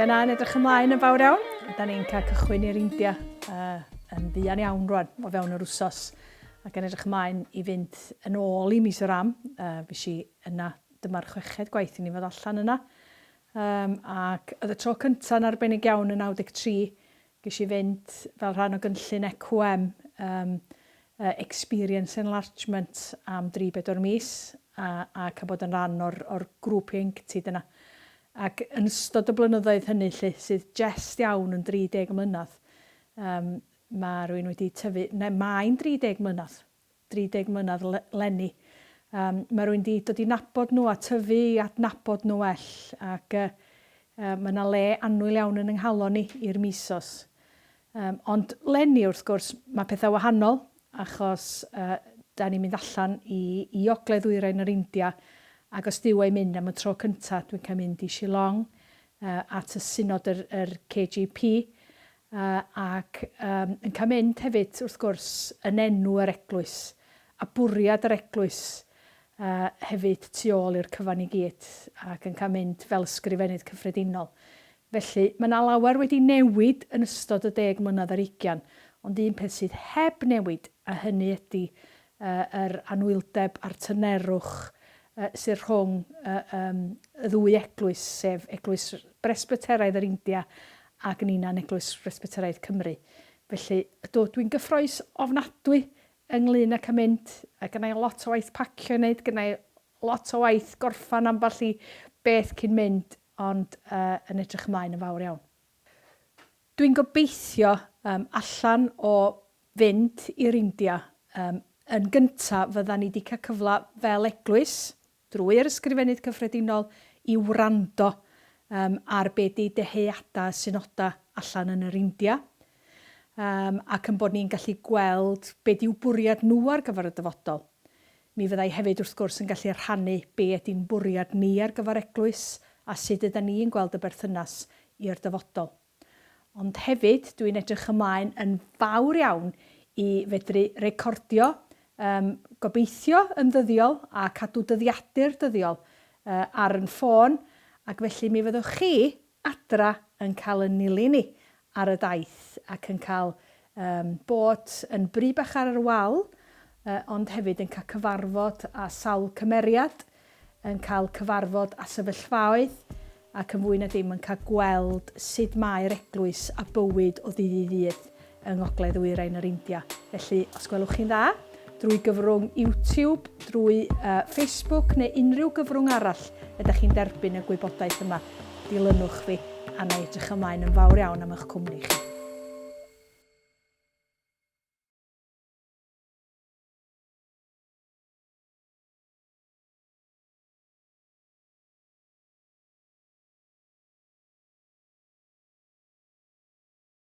Ie na, yn edrych ymlaen yn fawr iawn. Da ni'n cael cychwyn i'r India yn fuan iawn rwan, o fewn yr wsos. Ac yn edrych ymlaen i fynd yn ôl i Mizoram. Fues i yna, dyma'r chweched gwaith i ni fod allan yna. Um, ac oedd y tro cyntaf yn arbennig iawn yn 93, ges i fynd fel rhan o gynllun EQM, um, Experience Enlargement am 3-4 mis, a, a cael bod yn rhan o'r, or grŵp ieuenctid yna. Ac yn ystod y blynyddoedd hynny 'lly, sydd jest iawn yn 30 mlynedd, um, mae rhywun wedi tyfu, neu mae'n 30 mlynedd, 30 mlynedd leni. Um, mae rhywun wedi dod i nabod nhw a tyfu i adnabod nhw well, ac uh, uh, mae yna le annwyl iawn yn yng nghalon ni i'r misos. Um, ond leni, wrth gwrs, mae pethau wahanol, achos uh, da ni'n mynd allan i, i ogledd ddwyrain yr India, ac os Duw ei mynd am y tro cyntaf, dwi'n cael mynd i Shillong, uh, at y synod yr, yr KGP, uh, ac um, yn cael mynd hefyd, wrth gwrs, yn enw yr eglwys, a bwriad yr eglwys uh, hefyd tu ôl i'r cyfan i gyd, ac yn cael mynd fel ysgrifennydd cyffredinol. Felly, mae 'na lawer wedi newid yn ystod y deg mlynedd ar ugian, ond un peth sydd heb newid, a hynny ydi yr anwyldeb a'r tynerwch sydd rhwng y ddwy eglwys, sef Eglwys Bresbyteraidd yr India ac ninna'n Eglwys Bresbyteraidd Cymru. Felly, ydw, dwi'n gyffrous ofnadwy ynglyn â cael mynd, a gynna i lot o waith pacio i wneud, gynna i lot o waith gorffan ambell i beth cyn mynd, ond uh, yn edrych ymlaen yn fawr iawn. Dwi'n gobeithio um, allan o fynd i'r India, um, yn gyntaf fydda ni wedi cael cyfle fel eglwys, drwy'r ysgrifennydd cyffredinol, i wrando um, ar be di dyheadau synoda allan yn yr India, um, ac yn bod ni'n gallu gweld be di'w bwriad nhw ar gyfer y dyfodol. Mi fydda i hefyd wrth gwrs yn gallu rhannu be ydy'n bwriad ni ar gyfer eglwys a sut ydan ni yn gweld y berthynas i'r dyfodol. Ond hefyd dwi'n edrych ymlaen yn fawr iawn i fedru recordio, yym, gobeithio yn ddyddiol a cadw dyddiadur dyddiol yy ar yn ffôn ac felly mi fyddwch chi adra yn cael yn nilyn ni ar y daith ac yn cael yym bod yn bry bach ar yr wal yy ond hefyd yn cael cyfarfod â sawl cymeriad, yn cael cyfarfod â sefyllfaoedd ac yn fwy na dim yn cael gweld sut mae'r eglwys a bywyd o ddydd i ddydd yng Ngogledd Ddwyrain yr India. Felly, os gwelwch chi'n dda, drwy gyfrwng YouTube, drwy uh, Facebook neu unrhyw gyfrwng arall ydych chi'n derbyn y gwybodaeth yma, dilynwch fi a na i edrych ymlaen yn fawr iawn am eich cwmni chi.